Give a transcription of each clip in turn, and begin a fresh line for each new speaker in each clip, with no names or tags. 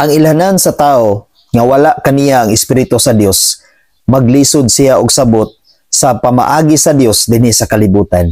Ang ilhanan sa tao nga wala kaniya ang Espiritu sa Dios, maglisod siya og sabot sa pamaagi sa Dios dinhi sa kalibutan.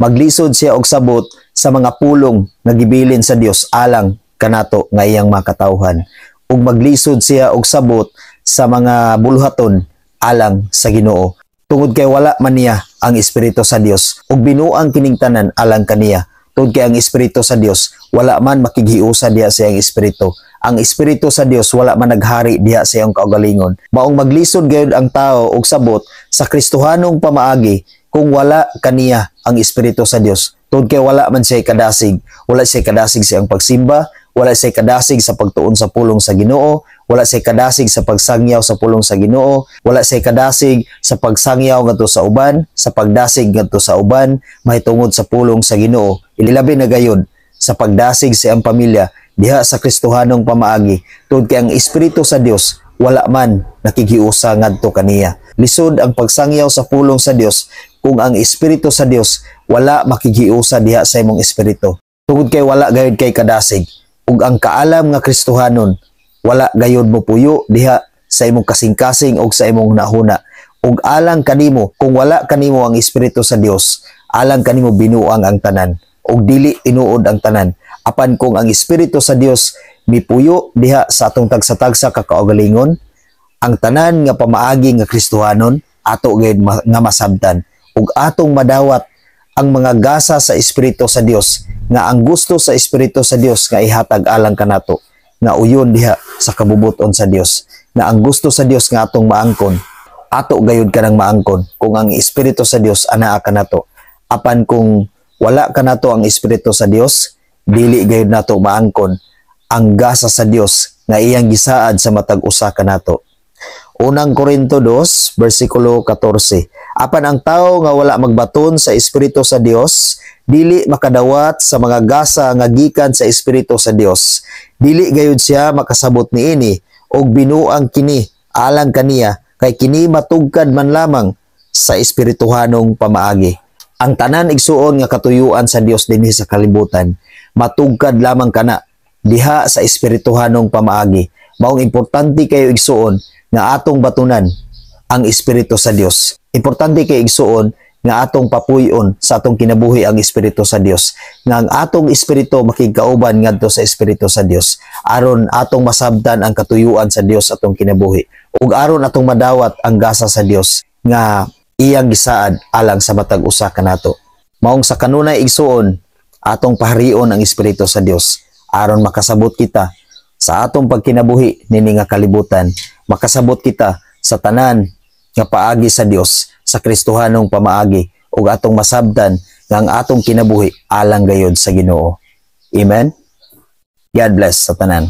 Maglisod siya og sabot sa mga pulong nga gibilin sa Dios alang kanato nga iyang mga katawhan. Ug maglisod siya og sabot sa mga buluhaton alang sa Ginoo. Tungod kay wala man niya ang Espiritu sa Dios ug binuang kining tanan alang kaniya. Tungod kay ang Espiritu sa Dios wala man makighiusa diha sa iyang espiritu. Ang Espiritu sa Dios wala man naghari diha sa iyang kaugalingon. Maong maglisod gayud ang tao og sabot sa Kristohanong pamaagi kung wala kaniya ang Espiritu sa Dios. Tungod kay wala man siya kadasig, wala siya kadasig sa iyang pagsimba, wala siya kadasig sa pagtuon sa pulong sa Ginoo, wala siya kadasig sa pagsangyaw sa pulong sa Ginoo, wala siya kadasig sa pagsangyaw ngadto sa uban, sa pagdasig ngadto sa uban mahitungod sa pulong sa Ginoo. Ilabi na gayud sa pagdasig sa iyang pamilya diha sa Kristohanong pamaagi, tungod kay ang Espiritu sa Dios wala man nakighiusa ngadto kaniya. Lisod ang pagsangyaw sa pulong sa Dios kung ang Espiritu sa Dios wala makighiusa diha sa imong espiritu. Tungod kay wala gayud kay kadasig, ug ang kaalam nga Kristohanon wala gayud mo puyo diha sa imong kasing-kasing ug sa imong nahuna. Ug alang kanimo, kung wala kanimo ang Espiritu sa Dios, alang kanimo binuang ang tanan ug dili tinuod ang tanan. Apan kung ang Espiritu sa Dios mipuyo diha sa atong tagsa-tagsa ka kaugalingon, ang tanan nga pamaagi nga Kristohanon ato gayud nga masabtan ug atong madawat ang mga gasa sa Espiritu sa Dios, nga ang gusto sa Espiritu sa Dios nga ihatag alang kanato, nga uyon diha sa kabubuton sa Dios, nga ang gusto sa Dios nga atong maangkon, ato gayud kanang maangkon kung ang Espiritu sa Dios anaa kanato. Apan kung wala kanato ang Espiritu sa Dios, dili gayud nato maangkon ang gasa sa Dios nga iyang gisaad sa matag usa kanato. Unang Korinto 2, versikulo 14. Apan ang tao nga wala magbaton sa Espiritu sa Dios, dili makadawat sa mga gasa nga gikan sa Espiritu sa Dios. Dili gayud siya makasabot niini og binuang kini alang kaniya, kay kini matugkad man lamang sa espirituhanong pamaagi. Ang tanan, igsuon, nga katuyuan sa Dios dinhi sa kalibutan, matugkad lamang kana diha sa espirituhanong pamaagi. Maong importante kayo, igsuon, nga atong batunan ang Espiritu sa Dios. Importante kay, igsuon, nga atong papuyon sa atong kinabuhi ang Espiritu sa Dios. Nga ang atong espiritu makigkauban ngadto sa Espiritu sa Dios, aron atong masabtan ang katuyuan sa Dios atong kinabuhi. Ug aron atong madawat ang gasa sa Dios nga iyang gisaad alang sa matag usa kanato. Maong sa kanunay, igsuon, atong paharion ang Espiritu sa Dios aron makasabot kita sa atong pagkinabuhi nini nga kalibutan, makasabot kita sa tanan nga paagi sa Dios sa Kristohanong pamaagi, ug atong masabtan nga ang atong kinabuhi alang gayod sa Ginoo. Amen. God bless sa tanan.